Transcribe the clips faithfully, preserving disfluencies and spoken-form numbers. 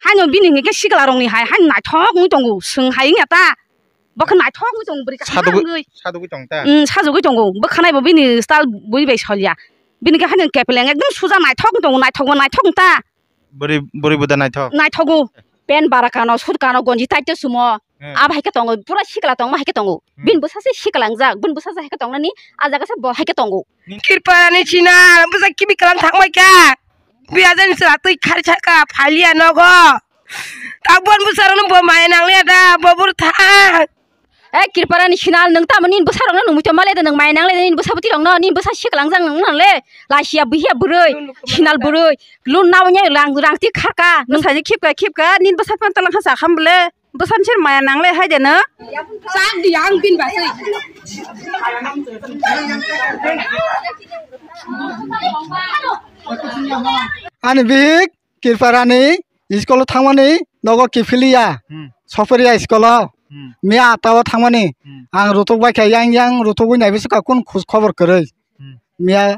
Ano bini hingke sikla rokni hai, hai naithok wngwi tongo, swng hai wngya ta. Bo khe naithok wngwi tongo, bwrwi kaham Sadugwi, wngwi. Sadugwi tong ta. Mm, sajugwi tongo. Bwkhanai bo bini style bui bai solya. Bini khe haino kepeleng ekdom suja naithok wngwi tongo, naithok bo naithok wng ta. Bwrwi, bwrwi bo da naithok. Naithogo. Pen bara kano, sut kano, gonji tight sumo. Hmm. Abo hai khe tongo, pura sikla tongma hai khe tongo. Hmm. Bini bwsa se sikla wngjak, bini bwsa se hai khe tongnani, a jaga se bo hai khe tongo. Kirpani china, bwsa kibi kalam thangbai kha. Biyajani chwla twi khari saka, phalia nogo. Tabon bwsarokno bo maya nangliya da, bo bwrwi thang. Eh, Kirparani sinal, nwng tamo nini bwsarokno nung muitu male da, nwng maya nangle da, nini bwsa bwtwi rokno, nini bwsa siklangjak nwng nangle. Laisiya buhiya bwrwi, sinal bwrwi, lun nabo nya rang, rang ti kharka. Nwng saji khipka, khipka, nini bwsa phan talang kha sa kham bole, bwsa nisi maya nangle hai de no. Sak di ang bin basai. Ani bihik. Kirparani school-o thangmani nogo kiphiliya, Hmm. soporiya school-o. Hmm. Miya atta-o thangmani Hmm. ang rutuk bai kha, yang yang rutugwi naibi swkha, kun khus khobor kwrwi. Hmm. Miya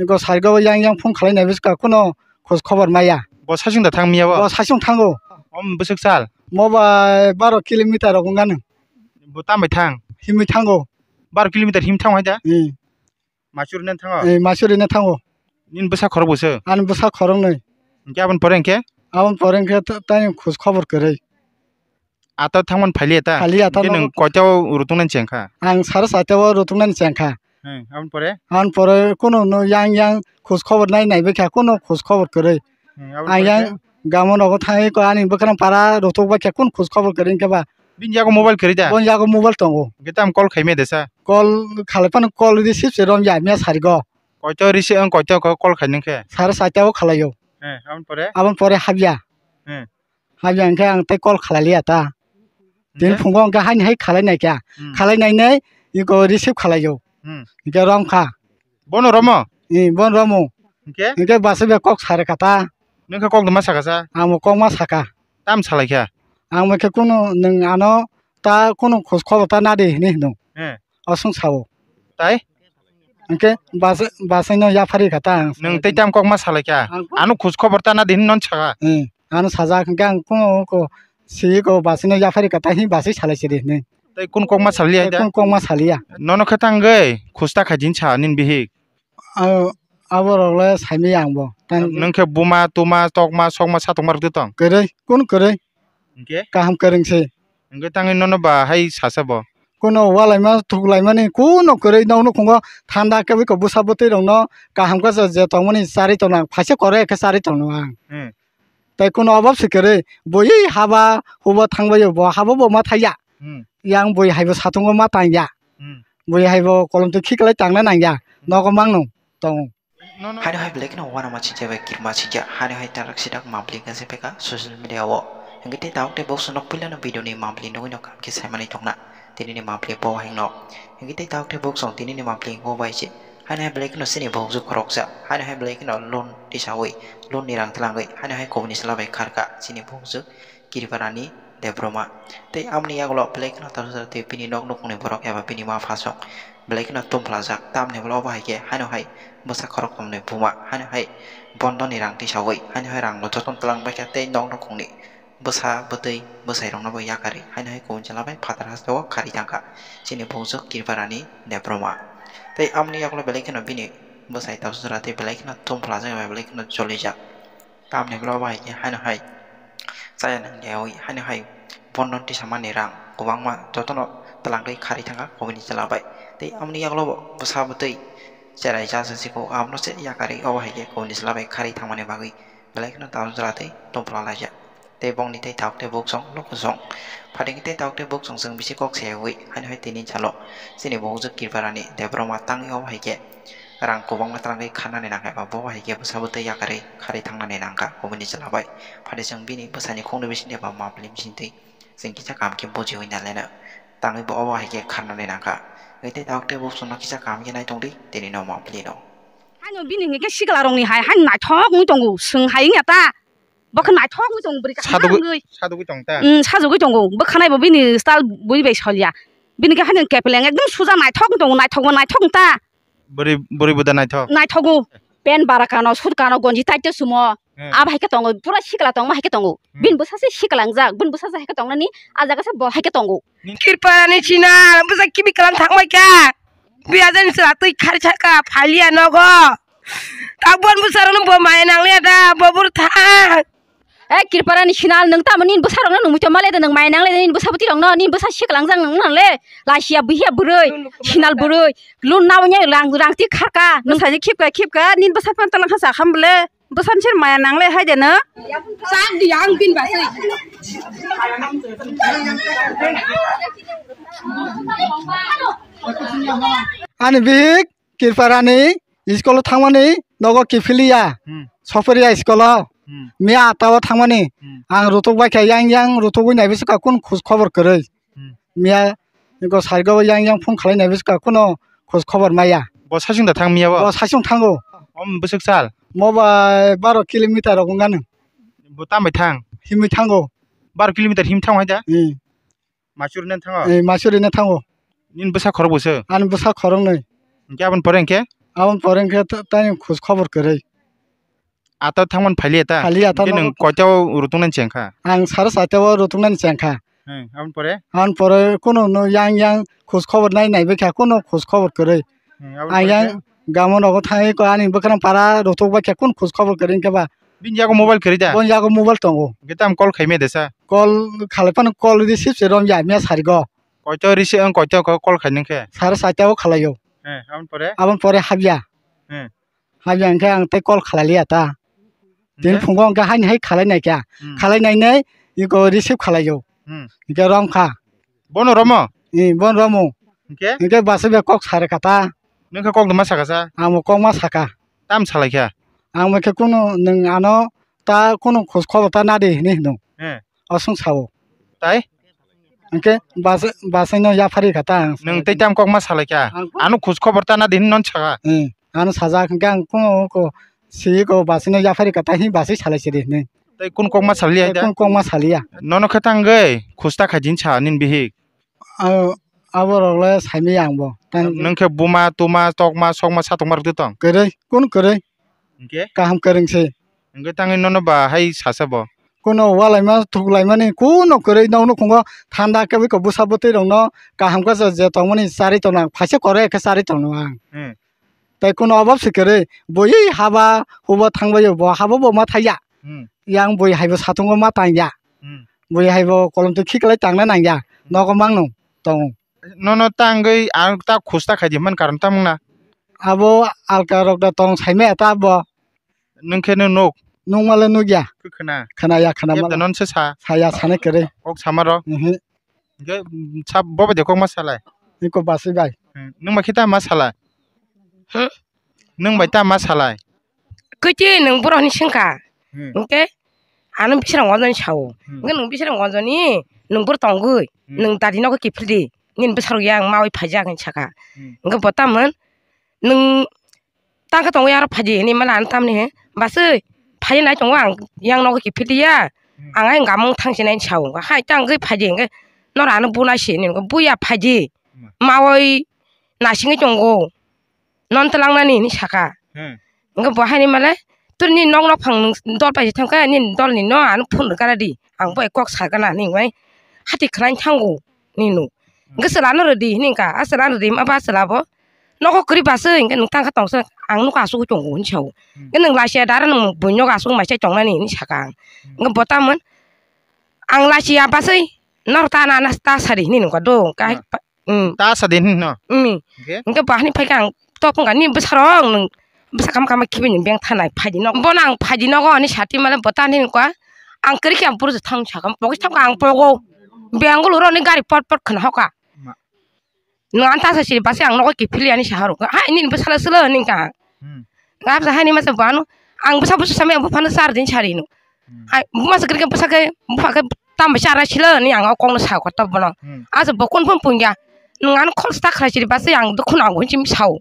go sargo yang yang phone khalai naibi swkha, kuno khus khobor maya. Bo sasing da thang miya bo? Bo sasing thango. Om bwswk sal? Mo bai baro kilometer rok wngano. Bo tambai thang? Himwi thango. Baro kilometer him thang hai da? Hmm. Masuri nan thango? Eh, Masuri nan thango. Nini bwsa khorok bwswk? Ani bwsa khoroknwi. Hingke aboni pore hingke? Aboni pore hingke ta-, tani khus khobor kwrwi. Ata thangmani phailiya ta? Phailiya ta. Hingke nwng nogo. Koita o rutuknani chengkha? Ang sara saita o rutuknani chengkha. Hmm, aboni pore? Aboni pore kuno no yang yang khus khobor nai nai bai kha, kuno khus khobor kwrwi. Hmm, aboni pore khe? Ang yang gamo nogo thangwi ko ani bwkrang para rutuk bai kha, kun khus khobor kwrwi hingke ba? Bini yago mobile kwrwi da? Boni yago mobile tongo. Hingke tamo call khaimaya desa? Call khalai phano call receive se romya miya sarigo. Koito receive, ang koito ko call khainang khe? Sare saita o khalai o. Eh, aboni pore? Aboni pore habya. Eh. Habya hingke ang tei call khalai liya ta. Tini Hingke? phungo hingke haini hai khalai nai kha. Hmm. Khalai nai nai iko receive khalai o. Hmm. Hingke rom kha. Bono romo? Eh, bon romo. Hingke? Hingke basa be kok sare kha ta. Nung khe kok duma saka sa? Ang bo kok ma saka. Tam salai kha? Ang bo khe kunu nwng ano ta kunu khos khobor ta nadi hinwi hino. Eh. Aswng sao. Tai? Hingke basa, basaino yaphari kha ta ang. Nwng tei tam kok ma salai kha? Ang Ano khos khobor ta nadi hinwi non saka? Eh, ano sajak hingke ang kunu ko si ko basaino yaphari kha ta hi basai salai sidi hinwi. Tei kun kok ma saliya da? Kun kok ma saliya. Nono khe tangwi khos ta kha din sa nini bihik? Abo, aborok le saimaya ang bo. Nwng khe buma, tuma, tokma, sokma, satokma rwtwi tong? Kwrwi, kun kwrwi? Hingke? Kaham kwrwng se. Hingke tangwi nono ba hai sasa bo? Kuno walaima thuklaimani kuno kwrwi, nokno khungo thanda khe bwsa bwtwi rokno kaham khe je tongmani charwi tongno ang, phaisa koroi khe charwi tongno ang. Hmm. Tei kuno obab se kwrwi, bui haba hubo thangbaio, bo habo bo ma thaiya. Hmm. Yang bui haibo satungo ma tangya. Hmm. Bui haibo kolom twi khiklai tangna nangya. Hmm. Nogo mangno tongo. Haino hai belai kheno uanama singcha bai kirma singcha, haino hai tarak sidak mapli khe se peka social media o. Hingke tei tabuk tei box nok puilano video ni mapli nugui no kam khe saimani tongna. Tini ni mapli bo hingno. Hingke tei tabuk tei box song tini ni mapli bo bai se. Haino hai belai kheno chini bohokjwk khoroksa. Haino hai belai kheno loan tisawi, loan ni rang twlangwi. Haino hai kubuni chwla bai kharka chini bohokjwk Kirparani Debbarma. Tei amoni yagulo belai kheno tabuk tei bini nok nukhungni borok eba bini ma phasong belai kheno tumphlajak. Tamni ulo obo hai khe haino hai bwsa khorokthomni buma haino hai bondoni rang tisawi haino hai rangno jotono twlang bai kha tei nok nukhungni bwsa bwtwi bwsairokno bo yakarwi haino hai kubun chwla bai phatar hasteo kharwi thangkha chini bongso Kirparani Debbarma. Tei amoni yagulo belai kheno bini bwsai tabuk jora tei belai kheno tumphlajak eba belai kheno jolijak. Tamni ulo bai khe haino hai chaya nang yawi haino hai bondon tisamani rang kwbangma jotono twlangwi kharwi thangkha kubuni chwla bai. Tei amoni yagulo bo bwsa bwtwi cherai cha cha siko abono se yakarwi obo hai khe kubuni chwla bai kharwi thangmani bagwi belai kheno tabuk jora tei tumpla laijak. Tei bongni tei tabuk tei buk song luku song phatingni tei tabuk tei buk song chwng bisi kok sayawi haino hai tini salo chini bongso Kirparani Debbarma tangwi obo hai khe rang kwbangma twlangwi kharnani nangkha eba bo hai khe bwsa bwtwi yakarwi kharwi thangnani nangkha kubuni chwla bai. Phadi chwng bini bwsani khungni bisingtwi eba mapli bisingtwi chwng kisa kaham khe bujiwi nalaino tangwi bo obo hai khe kharnani nangkha. Tei tabuk tei buk chwngno kisa kaham khe nai tongdi tini no mapli no. Haino bini hingke sikla rokni hai, hai naithok wngwi tongo, swng hai wngya ta. Bo khe naithok wngwi tongo, bwrwi kaham Sadugwi, wngwi. Sadugwi tong ta? Mm, sajugwi tongo. Bwkhanai bo bini style bui bai solya. Bini khe haino kepeleng ekdom suja naithok wng tongo, naithok bo naithok wng ta. Bwrwi, bwrwi bo da naithok? Naithogo. Pen bara kano, sut kano, gonji tight sumo. Hmm. Abo hai khe tongo, pura sikla tongma hai khe tongo. Hmm. Bini bwsa se sikla wngjak, bini bwsa se hai khe tongnani, a jaga se bo hai khe tongo. Kirpani china, bwsa kibi kalam thangbai kha. Biyajani sala twi khari saka, phalia nogo. Tabon bwsa rokno bo maya nangliya da, bo buru thang. Eh, Kirparani sinal, nwng tamo nini bwsarokno nungwi tongma le de, nwng maya nang le de, nini bwsa bwtwi rokno, nini bwsa siklangjak nwng nang le, lasia buhiya bwrwi, sinal bwrwi, lun nabo nya rang, rang ti kharka. Bwsani khipka, khipka, nini bwsa phano talangkha sa kham bwle, bwsani ser maya nang le hai de no. Sak di ang bin basai. Ani bihik, Kirparani school o thangmani nogo kiphiliya, Hmm. Soporiya school o. Hmm. Miya ata o thangmani. Hmm. Ang rutuk bai kha yang yang rutugwi naibi swkha kun khus khobor kwrwi. Hmm. Miya go sargo yang yang phone khalai naibi swkha kuno khus khobor maya. Bo sasing da thang miya bo? Bo sasing thango. Om bwswk sal? Mo bai baro kilometer rok wngano. Bo tambai thang? Himwi thango. Baro kilometer him thang hai da? Hmm. Masuri nan thango? Eh, Masuri na thango. Nini bwsa khorok bwswk? Ani bwsa khorok nai. Hingke aboni pore hingke? Aboni pore hingke ta-, tani khus khobor kwrwi. Ata thangmani phailiya ta? Phailiya ta. Hingke nwng koita o rutung nani chengkha? Ang sara saita o rutung nani chengkha. Hmm, aboni pore? Aboni pore kuno no yang yang khus khobor nai nai bekha kuno khus khobor kwrwi. Hmm, aboni pore khe? Ang yang gamo nogo thangwi ko ani bwkrang para rutuk bai khe kun khus khobor kwrwi hingke ba. Bini yago mobile kwrwi da? Boni yago mobile tongo. Hingke tam call khaimaya desa? Call khalai phano call receive se romya miya sarigo. Koito receive, ang koito ko call khainang khe? Sara saita o khalaio. Eh, aboni pore? Aboni pore habya. Eh. Habya hingke ang tei call khalai liya ta. Tini hingke? Phungo hingke haini hai khalai nai kha. Hmm. Khalai nai nai iko receive khalaio. Hmm. Hingke romkha. Bono romo? Eh, bono romo. Hingke? Hingke basa be kok sare kha ta. Nungkhe kok duma saka sa? Ang bo kok ma saka. Tam salai kha? Ang bo khe kunu nwng ano ta kunu khos khobor ta nadi hinwi hino. Eh. Aswng sao. Tai? Hingke basa, basaino yaphari kha ta ang. Nwng tei tam kok ma salai kha? Ang ano khos khobor ta nadi hinwi non saka? Eh, ano sajak hingke ang kunu ko si ko basaino yaphari kha ta hi basai salai sidi hinwi. Tei kun kok ma saliya da? Kun kok ma saliya. Nono khe tangwi khos ta khai din sa nini bihik. Abo, aborok le saimaya ang bo. Tang- Nwng khe buma, tuma, tokma, sokma, satokma rwtwi tong? Kwrwi, kunu kwrwi? Hingke? Kaham kwrwng se. Hingke tangwi nono ba hai sasa bo? Kuno walaima thuklaimani kuno kwrwi, nok nukhungo thanda khe bwsa bwtwi rokno kaham khe je tongmani charwi tongno ang, phaisa koroi khe charwi tongno ang. Hmm. Tei kuno obo se kwrwi, bui haba hubo thangbaio, bo habo bo ma thaiya. Hmm. Yang bui haibo satungo ma tangya. Hmm. Bui haibo kolomtwi khiklai tangna nangya. Hmm. Nogo mangno tongo. Nono tangwi ang ta khus ta khaidi man karon tamung na. Abo alka rok da tong saimaya ta bo. Nwng khe nwng nuk. Nukmale nukya. Khe khna. Khnaya khna male. Kebda non se sa. Saya sane kwrwi. Kok samaro. Mhm. Hingke, mm, sab bo bai de kok ma salai? Iko basi bai. Hmm, nwng bai khe ta ma salai? Huh? Nwng bai ta ma salai? Kwtwi nwng borok hinwi swngkha. Hmm. Hingke ano bisrang wanjani sao. Hmm. Hingke nwng bisrang wanjani nwng borok tongwi. Hmm. Nwng dadi nogo kiphildi. Nini bwsarok yang mawi phaijak hinwi saka. Hmm. Hingke bo tamon nwng tangkhe tongo aro phaidi hinwi mala ano tamni he. Baswi phaidi nai tongo ang yang nogo kiphildi ya. Hmm. Ang ayang gamung thangsinai sao. Hai tangwi phaidi hingke noro ano bunai si hinwi buya phaidi. Hmm. Mawi nasingwi tongo. Non twlangnani hinwi saka. Hmm. Hingke bo haini male tini nok nok phang dol paisa thangkhe nini dolni no ano phone rwgana di. Ang bo kok sagana hinwi hati khwlai thango nini. Hmm. Hingke chwla no rwdi hinwi wngkha. A chwla no rwdi ma ba chwla bo. Nogo kwrwi baswi hingke nwng tangkha tongsa ang nukha asugwi tongo hinwi sao. Hmm. Hingke nwng lasia dara nwng buino asugwi maisai tongnani hinwi saka ang. Hmm. Hingke bo tamon ang lasia baswi noro ta na ta sadi hinwi nungkha do. Kahai Hmm. Ta sa din no. Hmm. Hingke? Hingke bahani phaikhe ang topung ani bwsarok nwng bwsa kam kama khibi ni beng thanai phaidi no. Bono ang phaidi nogo ani sati male bota ni ko ang kwrwi khe ang puru thang sakam pogis thang ang pogo. Bengul ro ni gari pot pot khna hoka. Ma. Nwng anta sa si basi ang nogo kiphili ani saharo. Hai nini bwsala silo hinwi ka. Hmm. Gabsa haini masa bano ang bwsa bwsa samai ang buphano char din sari no. Hmm. Hai buma sa kri bwsa khe bupha khe tam bwsa ra silo ni ang kong no sa ko to bono. Hmm. Asa bo kun phun pungya. Nwng ano khol sta khra siri basi ang dukhu na gun chim sao.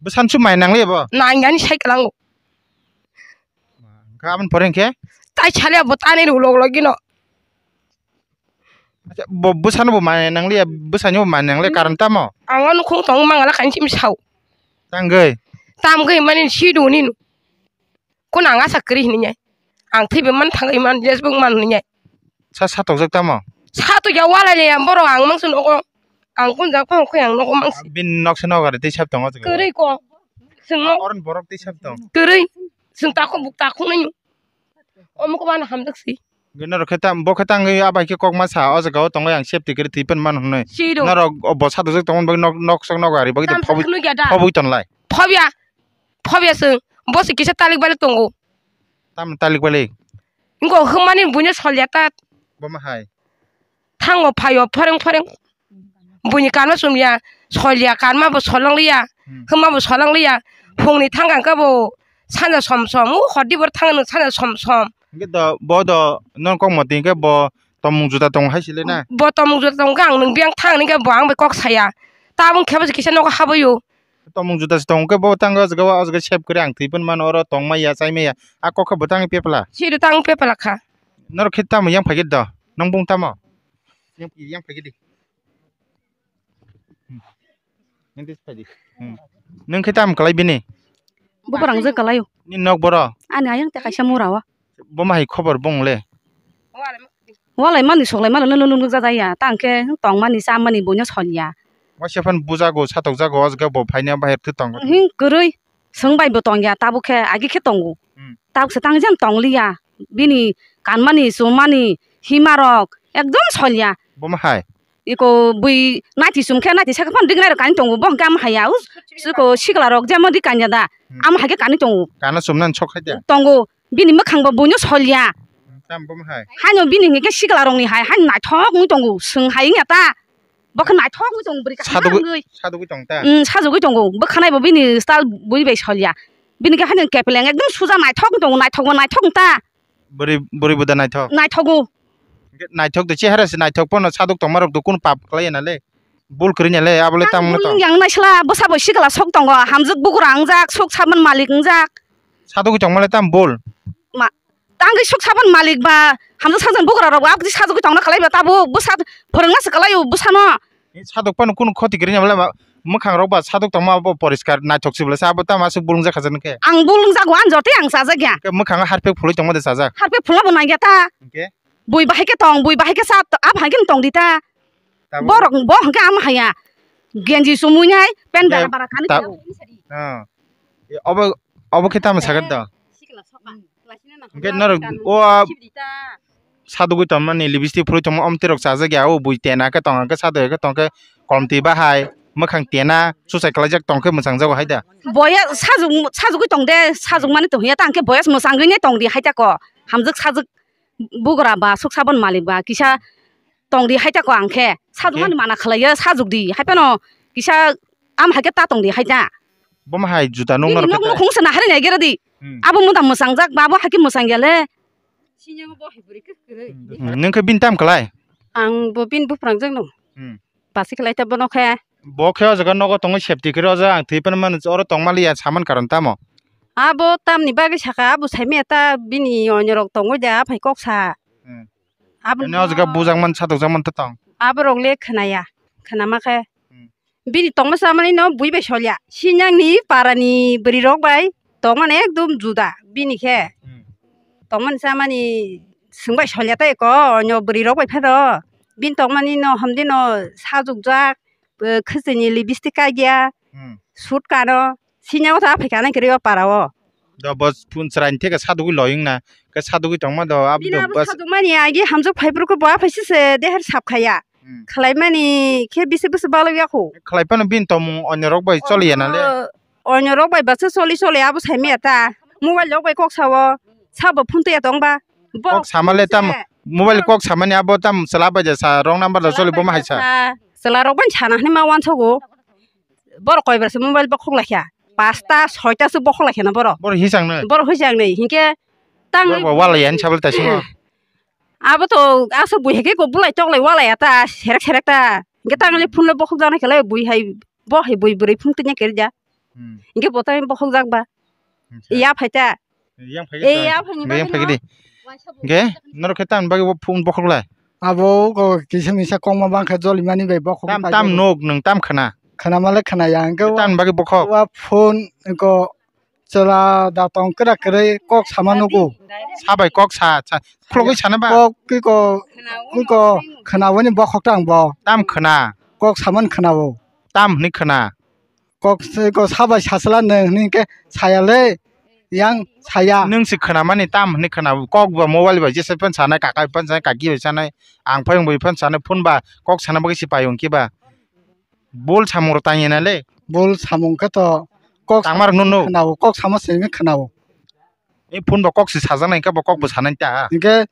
Bwsan chu mai nang le bo? Nang ani sai kalang. Ka abon pore khe? Tai chale bo tani ru log log gino. Acha, bo bwsano bo mai nang le, bwsani bo mai nang le, hmm, karon tamo? Ang ano khung tong mangala kan chim sao. Tangwi? Tamgwi mani si duni no. Kun ang asa kwrwi hinwi nai. Ang thwibai man thangwi man, jesbuk man hinwi nai. Sa satokjak tamo? Satokya walai le ang borok ang mangsa nogo. Ang kun jak phang khoi ang nogo mangsi. Bini noksa nokari tei sab tongo. Kwrwi ko. Chwngno Oron borok tei sab tong. Kwrwi. Chwng takhuk buk takhuk nai. Omo ko bana hamjak si. Gwnaro khe tam, bo khe tangwi abai khe kok ma sa, o jaga o tongwi ang safety kwrwi thwi pan man hwnwi. Siro. Norok o bo satokjak tongmani bagwi nok, nok sok nok ari bagwi Tam phobwi, phobwi tonlai. Phobya. Phobya chwng. Bo se kisa talik balik tongo. Tam talik balik. Ingo hwmani buino solya ta. Bo ma hai. Thango phaio phoreng phoreng. Buini kanma chumya, solya, kanma bo solong liya, Hmm. hwma bo solong liya. Phungni thang khe bo sanja som som, u hor di bor thang sanja som som. Hingke do, bo do, non kok moti hingke bo tomung juda tong hai sile na? Bo tomung juda tong khe ang nung biang thang ni khe bo ang bai kok saya. Tabung khe bo kisa nogo habayo. Tomung juda se tong khe bo tango jaga o, o jaga sep kore ang thwi pun mano oro tong maya, chai maya. A kok khe bo tang pepla. Siri tang pepla kha. Noro khe tamo yang phai khe do? Nong bung tamo? Yang, yang phai khe di. Hmm. Nang dis phai di. Hmm. Nung khe tam kalai bini? Bubarang je kalai o. Ni nok boro? Ani ayang te kaisa mura o. Bo ma hai khobor bong le? Walai mani soklai mano nunu nunu jajaya. Tang khe tong mani cha mani buino solya. Waisa phan bujago, satok jago, o jaga bo phaina bahai thwi tongo. Hing kwrwi. Swng bai bo tongya, tabuk khe agi khe tongo. Hmm. Tabuk se tang jang tong liya. Bini kanmani, chumani, himarok ekdom solya. Bo ma hai? Iko bui naiti chum khe naiti saka phan dignai rok kani tongo, bo hwnkhe ama haya. Us, siko sikla rok jemon ri kanya da. Hmm. Ama hai khe kani tongo. Kana chumnani sok khai da? Tongo. Bini mwkhang bo buino solya. Tam bo ma hai? Haino bini hwnkhe sikla rokni hai, haino naithok wngwi tongo. Swng hai wngya ta. Bo khe naithok wngwi tongo bwrwi kaham Sadugwi, wngwi. Sadugwi tong ta? Mm, sajugwi tongo. Bwkhanai bo bini style bui bai solya. Bini khe haino kepeleng ekdom suja naithok wngwi tongo, naithok bo naithok wng ta. Bwrwi, bwrwi bo da naithok? Naithogo. Hwnkhe naithok de chehara se naithok pono saduk tongma rok do kunu pap khlai ya na le? Bul kwrwi ya le, abo le tamo tong? Bul yang naisla, bwsa bo sikla sok tongo, hamjwk bugra wngjak, sok sabon malik wngjak. Sadugwi tongma le tamo bul? Ma, Tangwi suk sabon malik ba, hamjak sajak bugra rok, abdi sajagwi tongna kalai ba, tabuk bwsa phwrwngna se kalai o bwsano. Ni sadok phano kunu khoti kwrwi ya bwla ba, mwkhang rok ba sadok tongma bo poriskar naithok se bwla sa, abo tamo aswk bulung jakha jani khe. Ang bulung jago, ang joto ang chajak ya. Khe mwkhang harpek phulwi tongma de chajak. Harpek phulna bo nangya ta. Hwnkhe? Bui bahai khe tong, bui bahai khe sa, abo hai khe tong di ta. Tabuk. Borok bo hwnkhe ama haya. Genji sumui nai, pen Hwnkhe bara bara kani ta-, tong. Ah. Obo, obo khe tamo sakha da? Hwnkhe norok o a sadugwi tongmani, lipstick phulwi tongma, omtwi rok chajak ya, o bui tena khe tong khe, sadok ya khe tong khe, kolomtwi bahai, mwkhang tena, suchai kwlaijak tong khe mwchangjago hai da? Boya sajok, sajogwi tong de, sajokmani tong ya, tang khe boya mwchangwi nai tong di hai ta ko, hamjak sajak bugra ba, suk sabon malik ba, kisa tong di hai ta ko ang khe, sajokmani mana khlai ya, sajok di hai phano kisa am hai khe ta tong di hai ta. Bo ma hai juta nung norok khe ta? Nung khung sana hari nai gera di. Hmm. Abo muda mwchangjak ba, abo hai khe mwchang ya le. Hmm, nung khe bini tam kwlai? Ang bo bini buphrangjak no. Hmm. Basi kwlai ta bono khe. Bo khe o jaga nogo tongwi safety khe o jaga ang thwi phano mano oro tong maliya saman karon tamo? Abo tamni bagwi saka abo saimaya ta bini onyorok tongwi da aphai kok sa. Hmm. Abo Ani o jaga bujakman satokjakman ta tong? Aborok le khwnaya, khwnama khe. Hmm. Bini tongma chamani no bui bai solya. Sinyangni parani bwrwi rok bai tongmani ekdom juda bini khe. Hmm. Tongmani chamani swngbai solya tei ko onyo bwrwi rok bai phano. Bini tongmani no hamdi no sajukjak, eh, khwchwini lipstick kagya, Hmm. suit kano. Sinyang o ta phai kha nai kwrwi o para o. Do bo phun chwraini theke sadugwi loyong na. Khe sadugwi tongma do abo Bini do abo bas- sadukmani agi hamjak phai phuru khe bo aphai sise deher sap khaya. Hmm. Khlaimani khe bisi bisi balok yakho. Khlai phano bini tongmung onyo rok bai choli ya na le. O, onyo rok bai basa choli choli abo sai maya ta. Mobile rok bai kok sao. Sabo phun twi ya tong ba. Bo Kok sama le phun tam se. Mobile kok samani abo tam chwla bai ja sa wrong number da choli bo ma hai sa. Chwla rok bai sana hwnwi ma uansogo. Borok koibar se mobile bokhok laikha. Pasta, soita se bokhok laikha na borok. Borok hisang nai? Borok hisang nai. Hinkhe tang Borok ba wala yani sabal ta simo. Abo to asa bui hai khe ko bulai tok lai wala ya ta, serek serek ta. Hinkhe tang le phone le bokhok jana khe lai bui hai, bo hai bui bwrwi phone tanya khe rija. Hmm. Hinkhe bo tang bokhok jak ba. Acha. Iya phai ta. Yang phai Eh, khe ya phai ni yang bagwi phai no. Khe di. Hingke norok khe tamni bagwi bo phone bokhok lai? Abo ko kisa misa kokma bangkha jolimani bai bokhok Tam, pai tam khe. Nuk nwng tam khna? Khna male khna ya, hingke Tamni bagwi bokhok? Wa phone ko chwla da tong kwrak kwrwi kok sama nugo. Sabai kok sa, sa, khulogwi sana ba? Kok kiko, kiko khwnawi ni bokhok tang bo. Tam khwna? Kok samani khwnao. Tam hwnwi khwna? Kok se, kok sabai sasla nwng hwnwi khe saya le, yang saya. Nwng se khwnamani tam hwnwi khwna, kok ba mobile bai jesa phone sanai, kakai phone sanai, kaki bai sanai, ang phai wng bai phone sanai, phone ba kok sana bagwi se pai wng khe ba. Bol samung rok tang ya na le? Bol samung khe to kok tangma rok no no? Khwnao, kok sama se hwnwi khwnao. E phone ba kok se sajak nai khe bo kok bo sanai ta. Hinkhe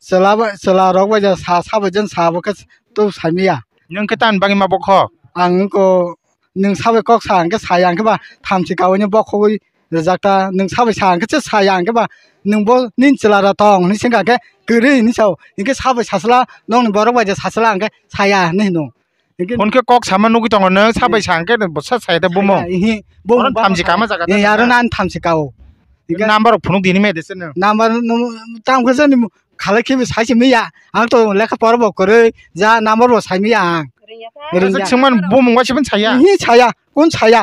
chwla bai, chwla rok bai ja sa, sa bai jen sa bo khe to saimiya. Nwng khe tamni bagwi ma bokhok? Ang wngkho nwng sabai kok sa hwnkhe saya hwnkhe ba thamchi kaui ni bokhogwi rijak ta, nwng sabai sa hwnkhe se saya hwnkhe ba nwng bo nini chwla rok tong hwnwi swngkha hwnkhe kwrwi hwnwi sao, hinkhe sabai sasla nokni borok bai ja sasla hwnkhe saya hwnwi hwno. Hinkhe phone khe kok sama nugwi tongo nwng, sabai sa hwnkhe bo sa saya ta bumung. Ihi, bumung. Oro thamchi kama jaga ta. Aro nan thamchi kao. Number rok phunuk dini me dese nwng. Number nung tam khe jani khalai khibi sai simi ya. Ang to lekha pora bo kwrwi, ja number bo sai mi ya ang. Ringjak. Sengman bumung waisa phan saya? Hi saya, kun saya?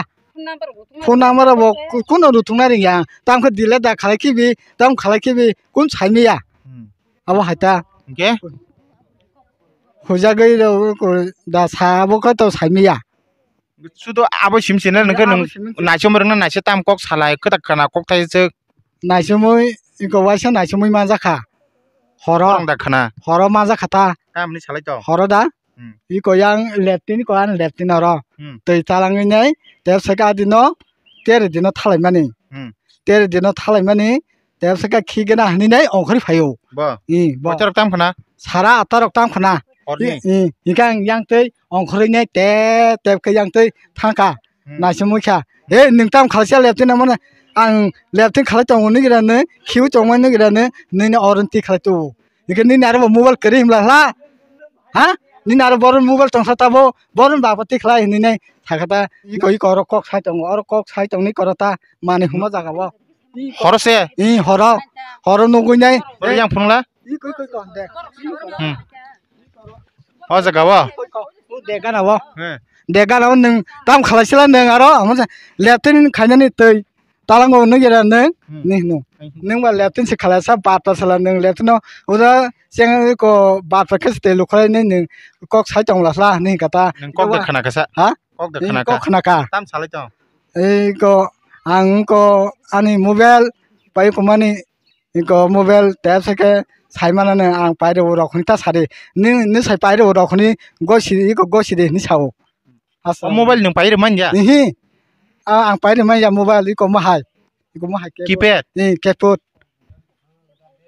Phone number bo ku-, kuno ruthung na ring ya. Tam khe delete da khalai khibi, tam khalai khibi, kun sai mi ya. Hmm. Abo hai ta. Hingke? Hujagwi rw-, ko-, da sa abo khe to sai mi ya. Sudo abo sim sini nungkhe nung abo sim sini. Naisomwi rwngna naisa tam kok salai kwtak khana kok thai se. Naisomwi iko waisa naisomwi manjakha. Horo. Tong da khana. Horo manjakha ta. Tamni salai to. Horo da. Hmm. Iko yang leptin ko an leptin oro. Hmm. Twi talangwi nai tep saka dino tere dino thalai mani. Hmm. Tere dino thalai mani tep saka khigena hini nai ongkhori phaio. Bo. I, bo. Koitarok tam khana? Sara atarok tam khana. Horni? I, i, hingke ang yang twi ongkhorwi nai tep tep khe yang twi thangkha. Hmm. Naisomwi kha. He, nwng tam khalsa leptin amano ang leptin khalai tongo nini gira nw, khiui tongmani nini gira nw, nini oro twi khalai tubu. Hingke nini aro bo mobile kwrwi himla hla. Ha? Nini aro boron mobile tongsa tabo, boron baba twi khlai hinwi nai thakha ta. Iko iko oro kok sai tongo, oro kok sai tongni koro ta manwi huma jaga o. Horo se? I horo, horo nugwi nai. Horo yang phunukla? Iko iko iko de. Hmm. O jaga o? De gana o. He. De gana o nwng tam khalai sila nwng aro, amo se leptin khainani twi. Talango nung gira nung, hmm, ni hino. Hmm. Nung ba leptin se khala sa, bata sala nung leptin no. Ura cheng ko bata khe te lukhai ni nung kok sai tong la sla ni kata. Nung kok de khana kasa? Ha? Kok de khana ka? Kok khana ka. Tam salai tong. Ei ko ang ko ani mobile pai ko mani ko mobile tap se ke sai mana ne ang pai ro rok ni ta sari. Ni, ni sai pai ro rok ni gosi, ko gosi de ni sao. Asa. O mobile nwng pairwk manya? Ihi. A, ang pairwk manya mobile iko mahai. Iko mahai keyboard. Keypad? Ihi, keyboard.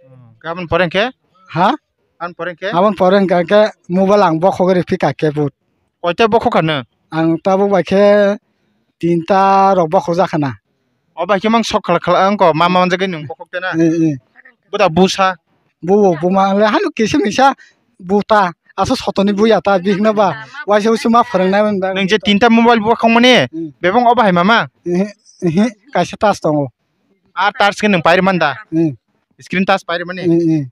Hmm, gabon pore hwnkhe? Ha? Abon pore hwnkhe? Abon pore hwnkhe mobile ang bokhogwi rw phika keyboard. Koita bokhok kha nw? Ang tabuk bai khe tinta rok bokhok jak khana. O bai khe mang sok khala khala wngkho ma manjagwi nwng bokhok tena? Ihi, ihi. Buda busa? Bubo buma le hanu kisa misa buta. Asa sotoni buya ta bihikno ba. Waisa usu ma phwrwngnai man ba. Nwng je tinta mobile bo khongmani, hmm, bebong obo hai mama? Ehe, ehe, kaisa touch tongo. Ar touch khe nwng pairwk man da? Hmm. Screen touch pairwk mani? Hmm, hmm.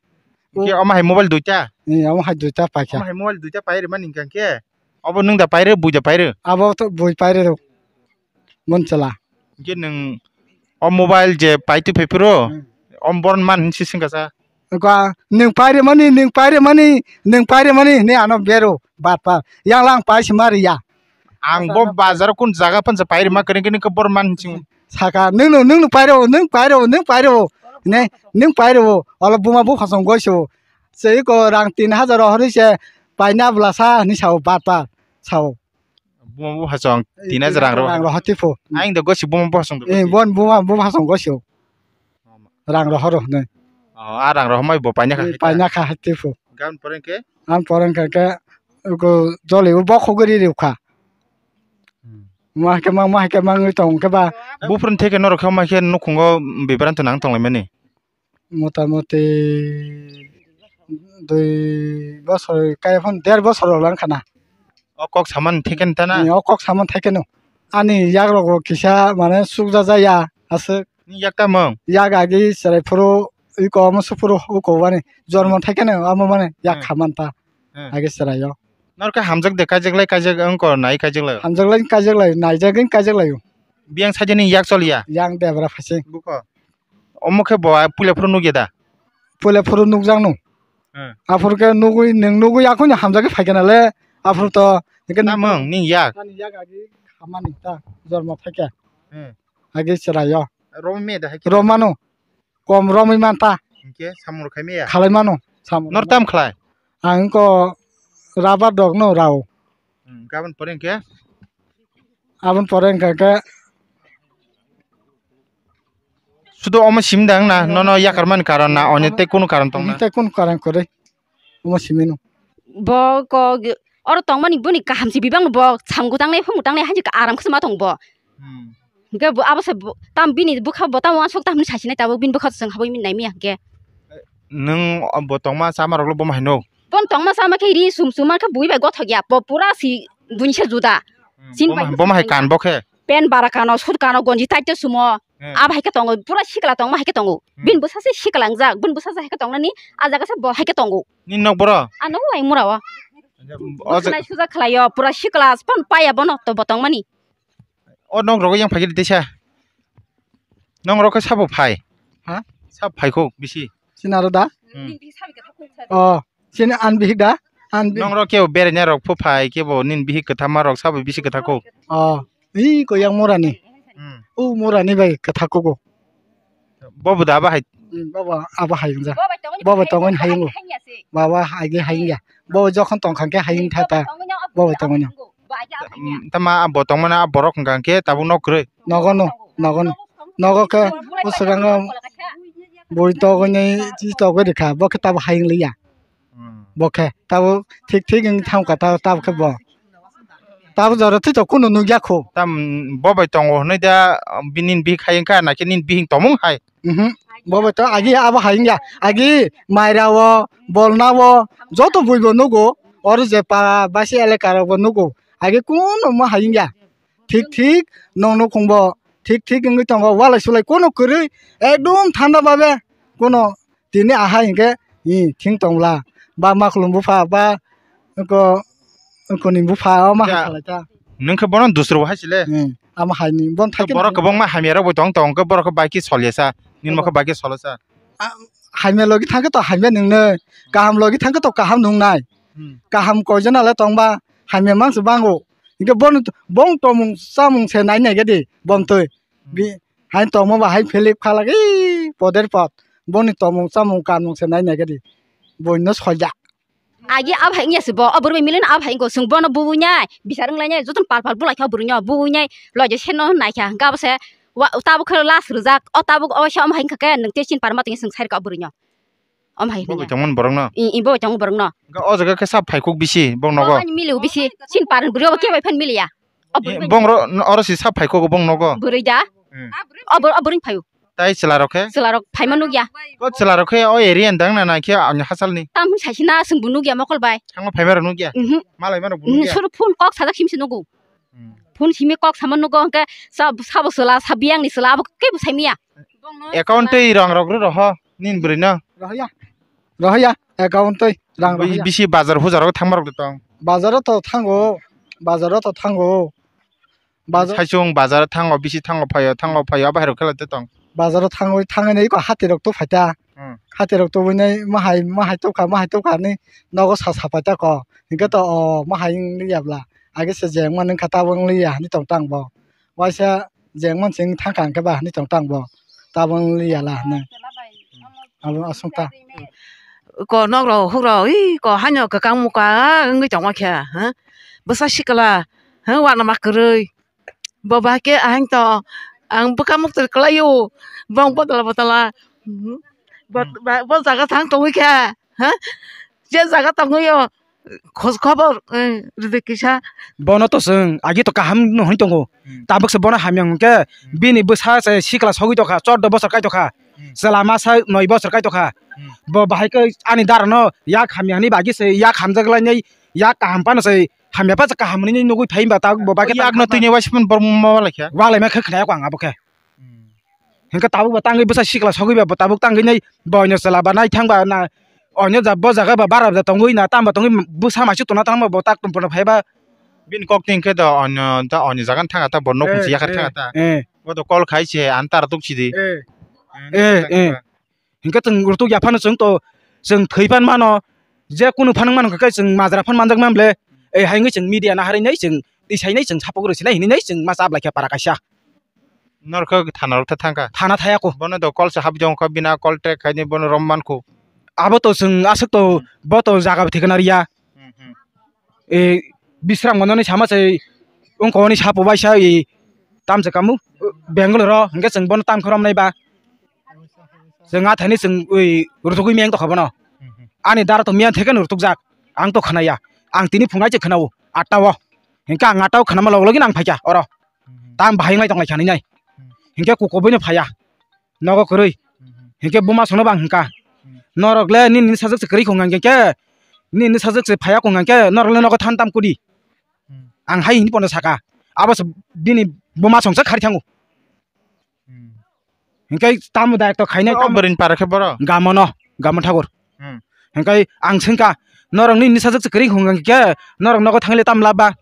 Hingke omo hai mobile duita? Hmm, omo hai duita paikha. Omo hai mobile duita pairwk mani hingka khe? Obo nwng da pairwk, bui da pairwk? Abo to bui pairwk. Mon chwla. Hingke nwng o mobile je paitwi phai phuru, hmm, o boron man hinwi sising kasa. Ka, nwng pairwk mani, nwng pairwk mani, nwng pairwk mani hinwi ano bero, bat bat. Yang lang pai se ma riya. Ang bo bazar kun jaga phan se pairwk ma kwrwng khe nwng khe boron man hinwi sing. Saka, nwng no, nwng no pairwk, nwng pairwk, nwng pairwk. Ne, nwng pairwk. Olo buma buphang song goi se. Se ko rang tin hajar rohorwi se paina bwla sa hinwi sao, bat bat sao. Buma bo hasong, tin hajar rang rw. Rang rw hati pho. Aing do gosi buma bo hasong do. Eh, gosi. Bon buma bo hasong gosi. Rang rw horo ne. Oh, a rang rw mai bo paina kha. Eh, hita. Paina kha hati pho. Gan poreng ke? An poreng ke ke ko jole bo khogri ri kha. Hmm. Ma ke ma, ma ke ma ngi tong ke ba. Bufrun theke norok khe ma khe nukhungo bibranto nang tong lai mani. Motamoti dui bosor kai phano der bosor rok lang khana. O kok saman thaikheno tana? Ni o kok saman thaikheno. Ani yak rok bo kisa mane sukjak jaya aswk. Ni yak tamung? Yak agi chwrai phuru iko omo suphuru uko wani jormo thaikheno omo mane yak khaman ta. Hmm. Agi chwrai o. Norok khe hamjak de kaijak lai kaijak wngkor nai kaijak lai. Hamjak lai kaijak lai naijak wng kaijak lai o. Biyang saja ni yak chol ya. Yang debra phasi. Bukho. Omo khe bo puila phuru nugya da? Puila phuru nukjak no. Hmm. Aphuru khe nugwi, nwng nugwi akhuni hamjagwi phaikha nale. Aphuru to hingke tamung ning yak. Ani yak agi hamani ta jormo phaikha. Hmm. Agi chwraio. Romwi me da hai khe? Romano. Kom romwi man ta. Hingke samung rok khai me ya? Khalai mano. Samung rok mano. Nor tam khlai? Ang ko rabar dog no rao. Hmm, gabon pore hingke? Aboni pore hingka khe sudo omo simi dang na, hmm, nono yakarmani karon na, hmm, onyo tei kunu karon tong na? Tei kunu karon kwrwi, omo simi no. Bo ko oro tongmani boni kaham si bibang bo samung tangnai, phung tangnai, hanji aram khosma tong bo. Hmm. Hingke bo abo se bo, tam bini bwkha bo tamo uansuk tamo hinwi sasinai tabuk bini bwkha chwng habwi nai miya hingke. Nwng bo tongma chama rok bo ma hai nuk? Bon tongma chama khe ri sum sum ma khe bui bai gothok ya, bo pura si buini se juda. Hmm, sini bo bai ma, bo ma hai kan bo khe? Pen bara kano, sut kano, gonji tight te sumo. Hmm. Abo hai khe tongo, pura sikla tongma hai khe tongo. Hmm. Bini bwsa se sikla wngjak, bini bwsa se hai khe tongnani, a jaga se bo hai khe tongo. Nini nok boro? Ano uai mura o. O ja- Bwswk nai suja khlai o, pura sikla phone paya bono to bo tongmani. O nok rogo yang phai khe teisa. Nok rok khe sabo phai? Ha? Sabo phai kho bisi. Sini aro da? Hmm. O, sini an bihik da? An bihik. Nok rok kebo beraina rok pho phai, kebo nin bihik kwthama rok sabo bisi kwtha kho. O, ih, ko yang mura ni. Hmm. O mura ni bai kwtha kho go. Bobo da abo hai? Hmm, bobo abo hai wngya. Bobo tongo ni hai wngya. Baba hai ge hai wngya. Bobo jokhon tong kha khe hai wng tha ta. Bobo tongo ni. Tama bo tongmani a borok hwnka hwnkhe tabuk nok kwrwi? Nogo no, nogo no. Nogo khe o swkango bui togwi nai twi togwi rwkha, bo khe tabuk hayung liya. Hmm. Bo khe tabuk thik thik wng thangkha, tabuk khe bo. Tabuk jora thwi tok kunu nukya kho. Tam bo bai tongo hwnwi da, bini bihik hayung kha, naikhe nini bihik tongmung hai? Mhm. Bo bai to agi abo hayung ya. Agi maira o, bolna o, joto bui bo nugo. Oro je para basi elaka rok bo nugo. Agi kunu mo hayung ya. Thik thik nong nukhung bo thik thik wngwi tongo. Walai sulai kunu kwrwi ekdom thanda babe kunu tini ahai hinkhe, i, thing tongla. Ba makhulum bupha ba ko Koni bupha o ma hai khalai ta. Nwng khe bono dusra bo hai sile. Hmm, ama hai ni bon thai khe borok kwbangma hamya rok bo tong tong khe borok khe bai khe solya sa. Nini mo khe bai khe solo sa. Hamya logi thang khe to hamya nung nai. Kaham logi thang khe to kaham nung nai. Hmm. Kaham koi jona le tong ba hamya mang se bango. Hingke bon bong tomung samung se nai nai gadi bon twi. Hmm. Bi hai tongma ba hai philip khalak i poder pot. Boni tomung samung kanmung se nai nai gadi. Boino soja. Agi abo hai wngya se bo, o bwrwi milino abo hai wngkha, chwng bono bubui nai, bichar wnglainai, jotono pal pal bulai kha o bwrwino, bubui nai, loge seno nai kha, hwnkhe abo se, wa, tabuk khe last rwjak, o tabuk o se omo hai wngkha khe, nwng tei chini parma tongwi chwng sai rwkha o bwrwino. Omo hai wngya. Bo bai tongmani borokno? I, i, bo bai tongo borokno. Hwnkhe o jaga khe sa phaikuk bisi, bong nogo? Bo ani milio bisi, chini parni bwrwi obo kebo phano miliya. O bwrwi bai bong ro-, oro si sa phaikuk bong nogo? Bwrwi da? Hmm. O bwrwi, o bwrwi phaio. Tai chwla rok khe? Chwla rok phaima nukya. Ko chwla rok khe o area ni dang na, na khe ang hachal ni? Tam hwn saisina chwng bo nukya mokol bai. Thango phaima rok nukya? Mhm. Malai ma rok bo nukya? Suru phone kok sajak simi se nugo. Hmm. Phone simi kok sama nugo hwnkhe sa-, sabo chwla, sa biyang ni chwla abo kebo saimaya. Account twi rang rok rw roho nini bwrwi no? Rohoya. Rohoya account twi rang rohoya. Bisi bazar hujar rok thangma rok de tong? Bazar o to thango, bazar o to thango. Bazar. Saichung bazar thango, bisi thango phaio, thango phaio, abo hai rok khe lai tong. Bazar o thangwi thangwi nai eko hati rok to phaita. Hmm. Hati rok to winai mahai, mahai tokha, mahai tokha ni nogo sa sa paita ko. Hingke to o mahai wng liya bla. Age se jeng man wngkha tabuk wng liya hinwi tong tang bo. Waisa jeng man se wng thang kha hingke ba hinwi tong tang bo. Tabuk wng liya la hinwi. Abo aswk ta. Ko nok rok huk rok, ih, ko haino kwkang muka wngwi tongma khe, ha? Bwsa sikla, ha? Wanama kwrwi. Bo ba khe ahang to, ang bwkha muktur kwlai o, bong botala botala. Mhm. Bot-, hmm, ba-, bo jaga thang tongwi khe, ha? Je jaga tongwi o, khoj khobor, eh, rwdi kisa. Bono to chwng agi to kaham no hwnwi tongo. Hmm. Tabuk se bono hamya hwnkhe, hmm, bini bwsa se sikla sogwi tokha, chordo bosor kai tokha. Hmm. Chwla masa noi bosor kai tokha. Hmm. Bo bahai khe ani dara no yak hamya hwnwi bagwi se yak hamjak lainai, yak kaham phano se hamya pacha kaham hwnwi nugwi phai hwnba tabuk bo ba khe yak no twi ni waisa phano borok ma walaikha. Walaima khe khna yak ang abo khe. Hmm. Hingke tabuk bo tangwi bwsa sikla sogwi ba bo tabuk tangwi nai boino chwla ba nai thang ba na onyo ja bo jaga ba bara ja tongwi na tamo tongwi bwsa maisu tongna thang ba bo tak tum pono phai ba Bini kok tin khe do onyo ta onyo jagan thanga ta bo nok Eh, muchi yakhar eh, thanga ta. Eh. Bo to call khai se an tar tuk chidi. Eh. Eh, Eh, eh. Hinkhe chwng rutuk ya phano chwng to chwng thwi phan mano, je kunu phan mano khe chwng majra phan manjak man ble. Eh, hai wngwi chwng media na harinai chwng tisainai chwng sapok rwsinai hinwi nai chwng ma chap lai khe para kaisa. Norkhe thana rok ta thangkha. Thana thaya ko. Bono do call se habjong kho bina call track khaini bono rom man kho. Abo to chwng aswk to bo to jaga thikna riya. Hmm, hmm. E Bisram Gonda ni sama se wngkoni sapo bai sa e tam se kamu Bangalore ro hingke chwng bono tam khoromnai ba. Chwng a thani chwng ui rutugui meng tokha bono. Hmm, hmm. Ani dara to miyan theke no rutukjak. Ang to khanaya. Ang tini phungai se khanao atta o. Hingke ang atta o khanama log logi nang phaikha oro. Hmm. Tam bahai ngai tonglai khani nai. Hmm. Hingke kuko boino phaya. Nogo kwrwi. Hmm. Hingke buma sono bang hingka. Hmm. Norok le nini sajwk se kwrwi khong hingke. Nini sajwk se phaya khong hingke norok le nogo than tam kudi. Hmm. Ang hai hini pono saka. Abo se bini buma songsa khari thango. Hmm. Hingke tamo direct to khainai Oh, tamo. Bwrwini para khe boro? Gamono, Gamon Thakur. Hmm. Hingke ang sengka, norok ni nisa jak kwrwi hung hingke, norok nogo thangli tam laba.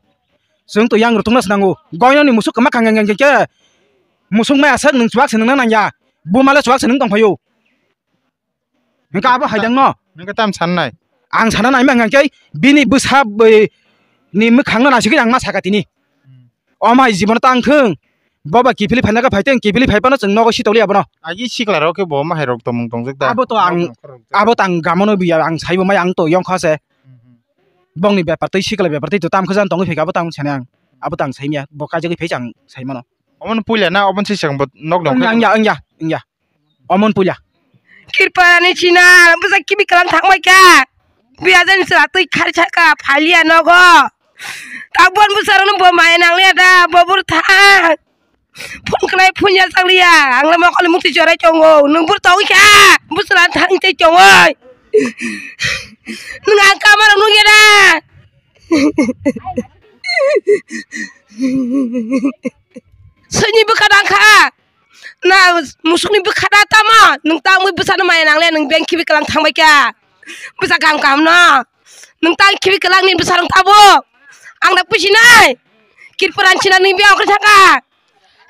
Chwng to yang rutungna swnango. Goyno ni musuk kwma khang hingke, musuk mai asak nwng chuak se nwngna nangya. Buma le chuak se nwng tongphaio. Hingke abo haidang no. Ningke tam sanai? Ang sana naima hingke bini bwsa bai ni mwkhang no naisingke ang ma saka tini. Hmm. O mai jibono tang thung. Boba kiphilwi phaina khe phaiteng, kiphilwi phaiphano chwng nogo sitoli abono. Agi sikla rok khe bo ma hai rok tongmung tongjak da. Abo to ang, abo to ang gamono biya ang saibo mai ang to yongkha se. Hmm, hmm. Bongni bepar tei sikla bepar tei to tam khajang tongwi phaikha abo tang sani ang. Abo tang saimya bo kajagwi phai ang saimano. Omono puila na omono se chwng bo nok dong. Wngya, wngya, wngya, wngya. Omon puila. Kirpani china, bwsa kibi kalang thangbai kha. Biyajani chwla twi khari saka, phalia nogo. Tabon bwsarokno bo maya nangliya da, bo bwrwi thang. Phone khlai phone ya chakliya, ang le mokol mukti jorai tongo, nwng bwrwi tongwi kha, bwswla thang tei tongoi. Nwng ang kamarok nukya da. Soini bwkha dang kha. Na musukni bwkha da tamo? Nwng tamo bwsano maya nangle, nwng beng khibi kwlang thangbai kha. Bwsa kaham kaham no. Nwng tang khibi kwlangni bwsa rwng tabuk. Ang dak pusinai. Kirparan sinal nwng beng okhri thangkha.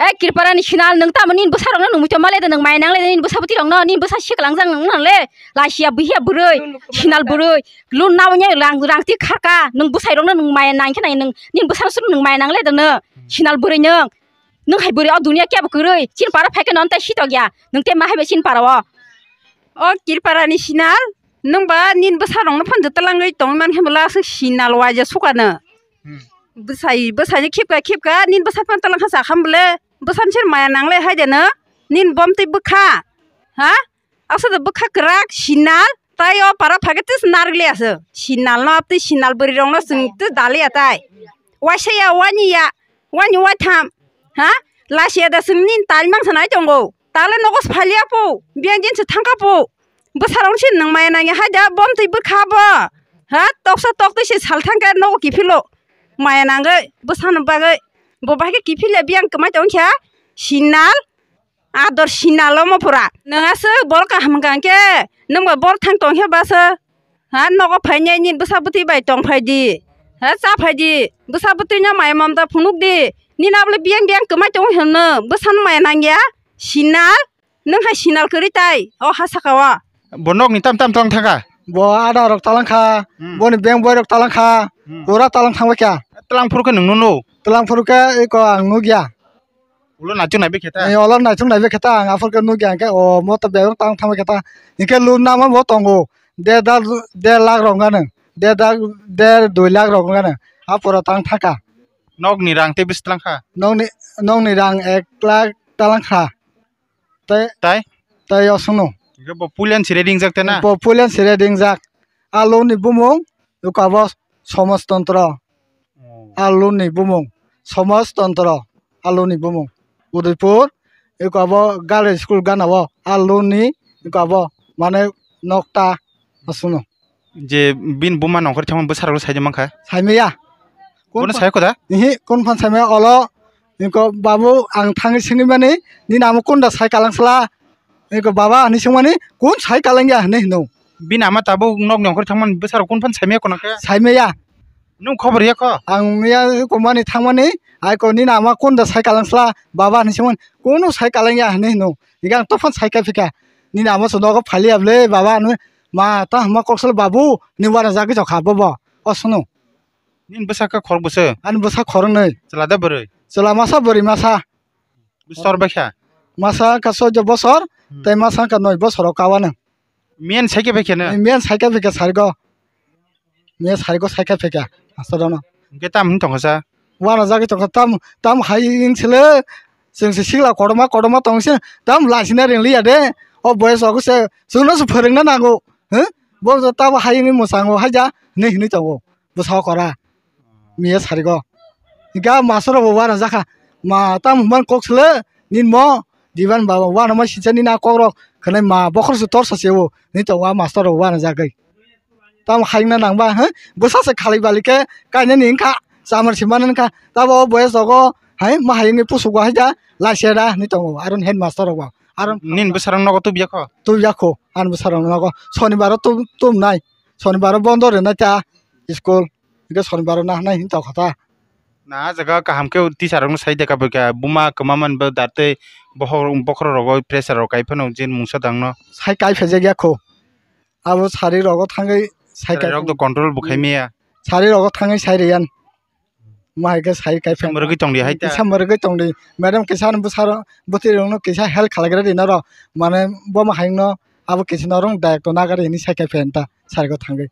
Eh, Kirparani sinal nwng tamo nini bwsa rokno nwng muitu male de nwng maya nangle de nini bwsa bwtwi rokno nini bwsa siklang jang nwng nangle. Lasia buhiya bwrwi, sinal bwrwi. Lun nabo nya rang, rang ti kharka. Nwng bwsai rokno nwng maya nang khe nai nwng nini bwsa rok nwng maya nangle de nwng. Sinal bwrwi nwng. Nwng hai bwrwi o dunia kebo kwrwi, chini para phai khe non tei sitok ya, nwng tei ma hai bai chini para o. O Kirparani sinal, nwng ba nini bwsa rokno phano twlangwi tongwi man khe bwla aswk sinal waija sukano. Hmm. Bwsai, bwsai khipka, khipka, nini bwsa phano twlang kha sa kham bwle, bwsani sir maya nangle hai de no, nini bom tei bwkha, ha? Aswk bwkha kwrak, sinal, tai o para phai khe tis narwk liya se. Sinal no, tei sinal bwrwi rok no chwng tis daliya tai. Waisa ya, wani ya, wani waitham, ha? Lasia da chwng nini tal mang sanai tongo. Tale nogo phaliya po, biyang din se thangka po. Bwsarok se nwng maya nangya hai da, bom twi bwkha bo. Ha? Toksa toktwi se sal thangkhe nogo kiphilo. Maya nangwi, bwsano bagwi. Bo bahai khe kiphilya biyang kwmai tongkha, sinal. Ador sinalo mo pura. Nwng aswk bor kaham hwnkha hwnkhe, nwng bai bor thang tongkhe basa. Ha, nogo phainai nini bwsa bwtwi bai tong phai di. Ha, cha phai di. Bwsa bwtwi no mai mamta phunuk di. Nini abole biyang biyang kwmai tong hwnno. Bwsano maya nangya. Sinal. Nwng hai sinal kwrwi tai. O ha saka o. Bo nokni tam tam tong thangkha. Bo ada rok talang kha. Hmm. Boni beng boi rok talang kha. Hmm. Pura talang thangbai kha. Talang phuru khe nwng nuno. Talang phuru khe eko ang nukya. Ulo naichuk naibe khe ta? Eh, olo naichuk naibe khe ta, ang aphuru khe nukya, hingkhe o moto bebak tang thangbai khe ta. Hingkhe loan nama bo tongo. Der da, der lakh rok wngkha nang. Der da, der dui lakh rok wngkha nang. Aphuru tang thaka. Nokni rang tei bwswk tlang kha? Nokni, nokni rang ek lakh talang kha. Tei, Tai? Tei osongno. Hingkhe bo puilan sire ringjak te na? Bo puilan sire ringjak. A loan ni bumung, eko abo Somaj Tantro. Oh. A loan ni bumung, Somaj Tantro, a loan ni bumung. Udaipur, eko abo Girls School gana o, a loan ni, eko abo, mane, nokta, aswkno. Je bini buma nongkhor thangma bwsarok sai mankha? Saimaya. Bono sai kho da? Ihi, kun phan saimaya olo, eko babu ang thangwi singwi mani, nini amo kunda sai kalangsla, eko baba hinwi swngmani, kun sai kalangya hinwi hino. Bini ama tabuk nokni ongkhor thangmani bwsarok kun phan saimaya kono khe? Saimaya. Nung khobor ya kho? Ang ya komani thangmani, ai ko nini ama kunda sai kalang sla, baba hinwi songmani, kunu sai kalang ya hinwi hino. Higa ang tophan sai kai phika. Nini ama so nogo phali ya bwle, baba hinwi, ma ta hwnma kok sla babu, ni wana jagwi jokha bobo. O sunu. Nini bwsa khe khorok bwswk? Ani bwsa khoroknwi. Chwla da bwrwi? Chwla masa bwrwi masa. Bwswk bai kha? Masa wngkha chwddo bosor, hmm, tei masa wngkha noi bosor o kawana. Miyan sai khe bai khe na? Miyan sai khe bai khe sarigo. Miyan sarigo sai khe bai khe asorono. Hwnkhe tam hwn tongkha sa? Wana jagwi tongkha tam, tam hai wng sile. Chwng se sikla kotorma kotorma tong se tam laisina ring liya de. O boyes rok se chwngno se phwrwngna nango. Huh? Bo tabo hai wngwi mwchango haida hinwi hinwi tongo. Bwsa o kora. Miya sarigo. Hinkhe master rok bo wana jakha. Ma tamo hwnmani kok sle nini mo diban ba wana ma sijani na kok rok khwnai ma bokhor se torsa se o ni tongo a master rok wana jagwi. Tamo hayungna nangba he bwsa se khalai bali khe kainani wngkha chamar se manani wngkha tabo o boyes rogo hai ma hayungni pusugo hai da laisera hinwi tongo aro headmaster rok bo aro nini bwsarok nogo tubya kho? Tubya kho ani bwsarok nogo sonibaro tum tumnai sonibaro bondo rwnai ta school. Hingke sonibaro nahanai hinwi tongkha ta. Na, ah jaga kaham khe teacher rokno sai de kabai kha, buma kwma mani bo dar tei bokhorok, bokhorok rogo pressure rok kai phano je mungsa dangno. Sai kai phejak ya kho. Abo sari rogo thangwi sai kai rok do control bo khai maya. Sari rogo thangwi sai riyan. Ma hai khe sai kai phan. Kisa mwrwgwi tong di hai ta. Kisa mwrwgwi tong di. Madam kisa ani bwsarok bwtwi rokno kisa help khlaigra di norok. Mane bo ma hai no abo kisa norok direct to nagari hinwi sai kai phan ta sari go thangwi.